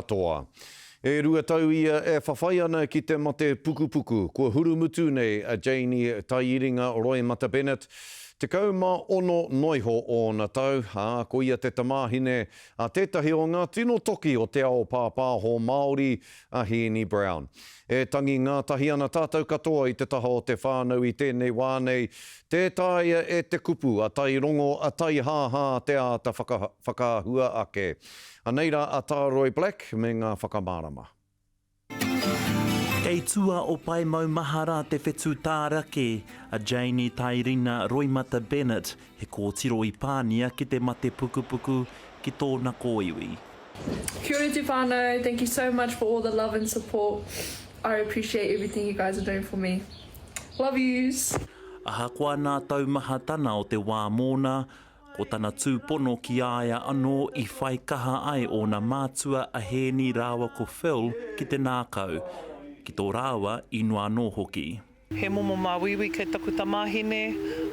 Katoa. E rua tau ia e whawhai ana ki te mate pukupuku, kua hurumutu nei a Janie Taiiringa Roimata Bennett, 16 noiho ōna tau, ā, ko ia te tamāhine a tētahi o ngā tino toki o te ao pāpāho Māori, a Hēni Brown. E tangi ngātahi ana tātou katoa i te taha o te whānau i tēnei wā nei, tē taea e te kupu a tairongo, a taihāhā te āta whakaahua ake. Anei rā a Tāroi Black me ngā whakamārama. Kei tua o Pae Maumahara te whetū tārake a Janie Tairina Roimata Bennett, he kōtiro i pānia ki te mate pukupuku ki tōna kōiwi. Kia ora te whānau, thank you so much for all the love and support, I appreciate everything you guys are doing for me. Love yous! Ahakoa nā taumahatana o te wā mōna, Ko tana tūpono ki a ia anō i whai kaha ai ōna mātua a Hēni rāua ko Phil ki te nākau, ki tō rāua inoa anō hoki. He momo māuiui kei taku tamāhine,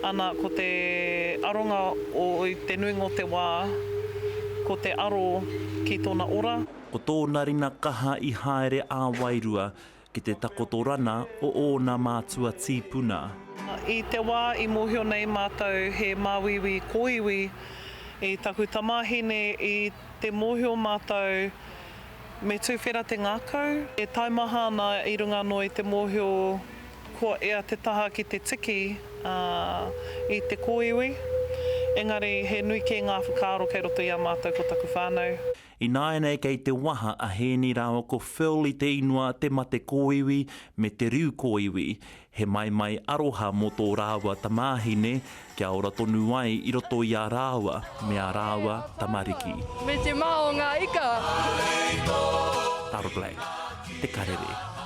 ana ko te aronga o i te nuinga o te wā ko te aro ki tōna ora. Ko tōna rina kaha i haere ā-wairua ki te takotorana o ōna mātua tīpuna. I te wā i mōhio nei mātou he māuiui kōiwi i taku tamāhine i te mōhio mātou me tuwhera te ngākau. E taimaha ana i runga anō i te mōhio kua ea te taha ki te tiki i te kōiwi, engari he nui kē ngā whakaaro kei roto i a mātou ko taku whānau. Ināianei kei te waha a Hēni rāua ko Phil i te ingoa Te Mate Kōiwi me Te Riu Kōiwi, he maimai aroha mō tō rāua tamāhine kia ora tonu ai i roto i a rāua me ā rāua tamariki. Me te maha o ngā ika. Tara Black, Te Karere.